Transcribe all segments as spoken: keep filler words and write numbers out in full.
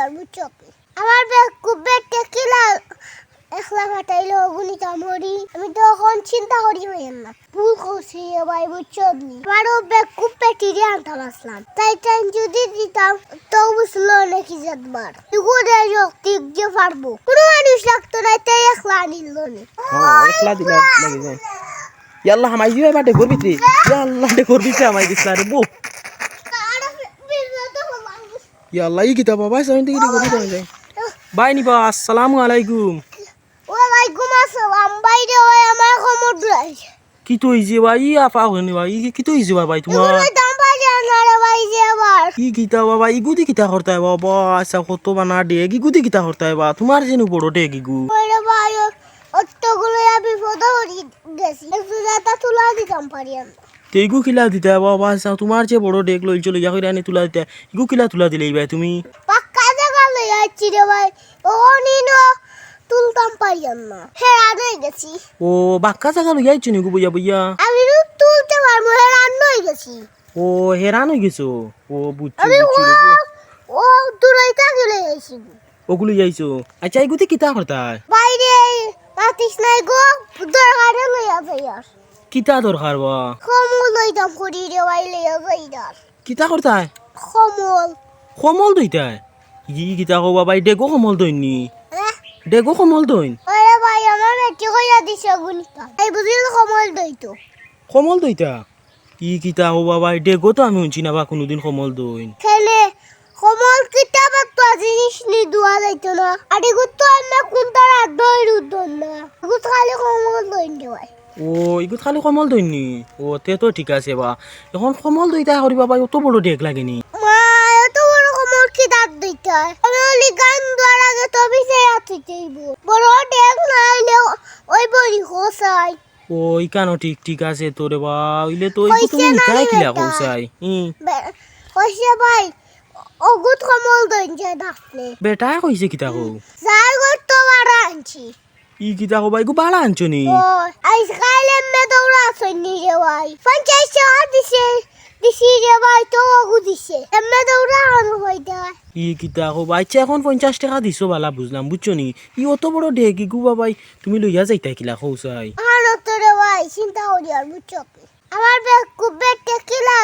আর বুঝছো কি? আমার বেকুব বেটিয়ে কিলা একলা ফাটাইলো অগু নিতাম করি। আমি তো অখন চিন্তা করি অইয়ার না। ভুল করছি রে ভাই, বুঝছো নি? আমারও বেকুব বেটিরে আনতাম আছলাম। তাই তাই যদি দিতাম, তো বুঝলো নাকি জাতবার। ইগু দে শক্তি যে পারবো। কুনু মানুষ লাগতো না, তাই একলা আনিল নি। ও, একলা দিলা লাগি যায়। ইয়াল্লা, হামাই দিবা এবার ডেগর ভিতরে। ইয়াল্লা, ডেগর ভিতরে হামাই দিছলা রে, বউ। ইয়াল্লা, ই কিতা বাবা, সামনে থেকে ডেগর ভিতরে হামাই যায়। ভাই নি বা, আসসালামু আলাইকুম। ওয়ালাইকুম আসসালাম। ভাই রে, ওই আমার কোমর দুলাই। কিতা অইছে ভাই? ই আফা অইছে নি ভাই? ই কিতা অইছে বা ভাই তুমার? ইগুরে দাম পাইলে না রে ভাই, যে আবার। ই কিতা বাবা, ইগুদি কিতা করতায় বাবা? আচ্ছা, কত বানা ডেগ, ইগুদি কিতা করতায় বা? তুমার যেন বড় ডেগ ইগু। ওরে ভাই, ও-, অতগুলো ইয়া বিপদ হরি গেছি। একটু যাতা তুলা দিতাম পারি আমরা। তে ইগু কিলা দিতায় বাবা? আচ্ছা, তুমার যে বড় ডেগ লইছো, লইয়া কইরা আনি তুলা দিতায়। ইগু কিলা তুলা দিলে ইবায় তুমি? পাক্কা জাগা লইয়া আইছি রে ভাই। ও নিনো তুলতাম পারিয়াম না, হেরান অই গেছি। ও, বাক্কা জাগা লইয়া আইছো নি গো বইয়া বইয়া? আমি তো তুলতে পারমু, হেরান অই গেছি। ও, হেরান অই গেছো? ও, বুঝছি, আমি বুঝছি রে গো। ও, ও দূরই থাকি লই আইছি। ওগুলো যাইছো? আচ্ছা, ইগুদি কিতা করতায়? বাইরে মাতিস নাই গো, দরকারে লইয়া যাই আর। কিতা দরকার বা? কমল লইতাম করি রে ভাই, লইয়া যাই আর। কিতা করতায়? কমল। কমল দইতায়? ই কিতা কও বাবা, ই ডেগো কমল দইন নি? এ? ডেগো কমল দইন? আরে ভাই, আমার বেটি কইয়া দিছে গুনিতা। এই বুঝিল কমল দইতো। কমল দইতা? ই কিতা কও বাবা, ই ডেগো তো আমি হুনছি না বা কুনুদিন কমল দইন। খেলে কমল কিতা বাক্কা জিনিস নি দুয়া যাইতো না। আর ইগুত তো আমরা কুনটা রাত দই রুদ দন না। ইগুত খালি কমল দইন রে ভাই। ও, ইগুত খালি কমল দইন নি? ও, তে তো ঠিক আছে বা। এখন কমল দইতা করি বাবা, অত বড় ডেগ লাগে নি? মা, অত বড় কমল কিতা দইতা? আমি অলি গান দুয়ার আগে তো বিছে আত হইতে হইব। বড় ডেগ না অইলে ওই বড়ি খোসাই। ও, ইখানও ঠিক, ঠিক আছে তো রে বা। অইলে তো ইগু তুমি কইছে না নিতায় রে কিলা বেটা। কও চাই? ই। বে-, কইছে ভাই, অগুত কমল দইন যে ডাকলে। বেটায় কইছে কিতা কও? যার ঘর তো বাড়া আনছি। ই কিতা কও বা, ইগু বাড়া আনছো নি? ও, আইজ কাইল এমনে দৌড়া আছইন নি রে ভাই। পঞ্চাশ টেকা দিছে, দিছি রে ভাই, তো অগু দিছে। এমনে দৌড়া আনো ভাই দা। ই কিতা কও বা, আচ্ছা, এখন পঞ্চাশ টেকা দিছো বালা বুঝলাম, বুঝছো নি? ই অত বড় ডেগ ইগু বাবাই, তুমি লইয়া যাইতায় কিলা কও চাই? আর তো রে ভাই, চিন্তা করি আর বুঝছো কি? আমার বেকুব বেটিয়ে কিলা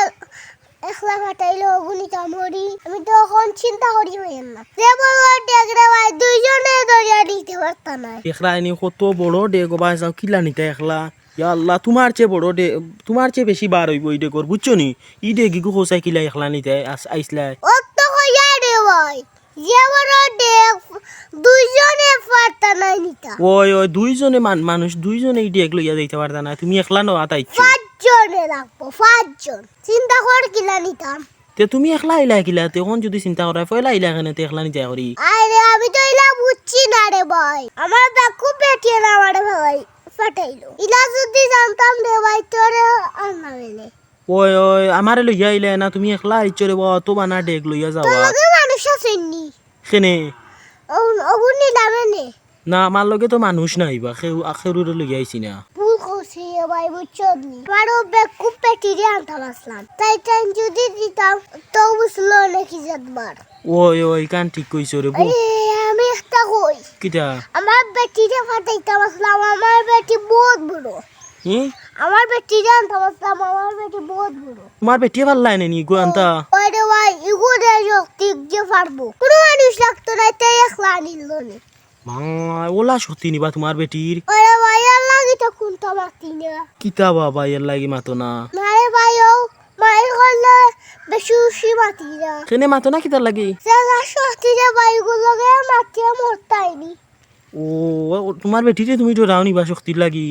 একলা ফাটাইলো অগু নিতাম করি। আমি তো অখন চিন্তা করি অইয়ার না। যে বড় ডেগ রে ভাই, দুইজনে ধরিয়া নিতে পারতা না। দেখরায় নি কত বড় ডেগ ও ভাই, চাও কিলা নিতায় একলা। ইয়া আল্লাহ, তুমার চেয়ে বড় ডে-, তুমার চেয়ে বেশি বার অইবো ই ডেগর, বুঝছো নি? ই ডেগ ইগু কও চাই কিলা একলা নিতায় আস-, আইছলায়। ও তো কইয়া রে ভাই। যে বড় ডেগ, দুইজনে পারতা নায় নিতা। ওই, ওই, দুইজনে মান-, মানুষ, দুইজনে ই ডেগ লইয়া যাইতা পারতা নায়, তুমি একলা নেওয়াত আইছো। পাঁচজনে লাগবো, পাঁচজন। চিন্তা কর কিলা নিতাম। তে তুমি একলা আইলায় কিলা? তে অখন যুদি চিন্তা করায়, পয়লা আইলায় কেনে তে একলা নিতায় করি? আরে, আমি তো ইলা বুঝছি না রে ভাই। আমার বেকুব বেটিয়ে না আমারে ভাই ফাটাইলো। ইলা যুদি জানতাম রে ভাই, তোরে আর না বেলে। ওই, ওই, আমারে লইয়া আইলায় না, তুমি একলা আইছো রে বা, অত বানা ডেগ লইয়া যাওয়া। তোর লগে মানুষ আছইন নি? কেনে? ও, অগু নিলামে নে। না, আমার লগে তো মানুষ নাই বা, কেউ, কেউরে লইয়া আইছি না। ভুল করছি রে ভাই, বুঝছো নি? আমারও বেকুব বেটিরে আনতাম আছলাম। তাই তাই যুদি দিতাম, তো বুঝলো নাকি জাতবার। ওই, ওই, ইখান ঠিক কইছো রে বউ। আরে, আমি একটা কই। কিতা? আমার বেটিরে ফাটাইতাম আছলাম, আমার বেটি বউত বড়। হুম? আমার বেটিরে আনতাম আছলাম, আমার বেটি বউত বড়। তুমার বেটিয়ে পারলায় না নি ইগু আনতা? ওই রে ভাই, ইগু দে শক্তি যে পারবো। কুনু মানুষ লাগতো না, তাই একলা আনিল নি। মা, ওলা শক্তি নি বা তুমার বেটির? ওরে ভাই, এর লাগি তো কুনতা মাতি না। কিতা বাবা, এর লাগি মাতো না? না রে ভাই, ও মাইর করলে বেশি উশি মাতি না। কেনে মাতো না কিতার লাগি? যে যার শক্তি রে ভাই, ইগুর লগে মাতিয়া মরতায়নি। ও, ও, তুমার বেটিরে তুমি ডরাও নি বা শক্তির লাগি?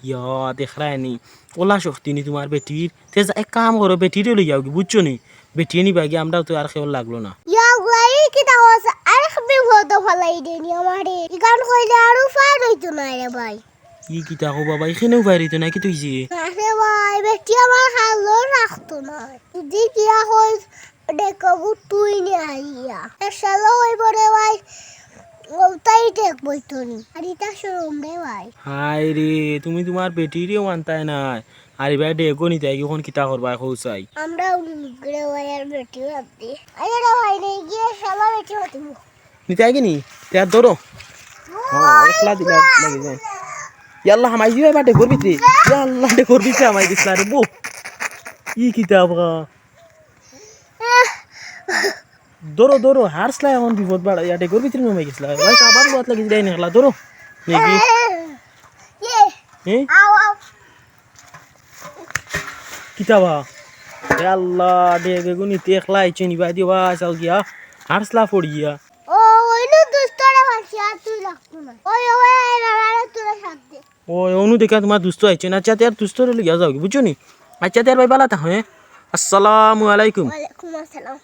ইয়া, দেখরায় নি। ওলা শক্তি নি তুমার বেটির। তে যা, এক কাম করো, বেটিরে লইয়াও গি, বুঝছো নি? বেটিয়ে নিবা গি, আমরাও তো আর কেউ লাগলো না। ইয়া, ওলাই কিতা কস? আরেক বিপদো ফালাই দেনি আমারে। ইখান কইলে আর উপায় রইতো না রে ভাই। ই কিতা কও বাবা, ইখানেও উপায় রইতো না, কিতা অইছে? আরে ভাই, বেটি আমার খালো রাখতো না। যদি কিয়া কই, দেখো গু তুই নি আইয়া। এসালো অইবো রে ভাই, ওটাই দেখবই তো নি। আর ইতা শরম রে ভাই। হায় রে, তুমি তুমার বেটিরেও আনতায় নায়। আর ইবায় ডেগও নিতায়, অখন কিতা করবায় কও চাই? আমরা উনি মুগরে ভাই আর বেটি ভাবছি। আরে রে ভাই, নেই গিয়ে শালা বেটি ভাবছি। নিতে আগে নি? তে আর ধরো। হ্যাঁ, একলা দিলা লাগি যায়। ইয়াল্লা, হামাই দিবা এবার ডেকর ভিতরে। ইয়াল্লা, ডেকর ভিতরে হামাই গেছলা রে বো। ই কিতা বা? ধরো, ধরো, হারছলা এখন বিপদ বাড়া। ইয়া ডেকর ভিতরে হামাই গেছলা। ভাই, আবার বুয়াত লাগি যায় না, ধরো। দেখি। হ্যাঁ? কিতা বা? এ আল্লাহ, দে বেগুনি তে একলা আইছে নি বা, দিও বা, চাও গিয়া। হারছলা পড়িয়া। ও, ওই নু দুস্তরে পাইছি, আর তুই লাগতো না। ওই, ওই, এই বাবারে তোরা সাথ দে। ও, অনু দেখা তোমার দুস্ত আইছে না, আচ্ছা, তে আর দুস্তরে লইয়া যাও, বুঝছো নি? আচ্ছা, তে আর ভাই বালা থাকো, হ্যাঁ? আসসালামু আলাইকুম। ওয়ালাইকুম আসসালাম।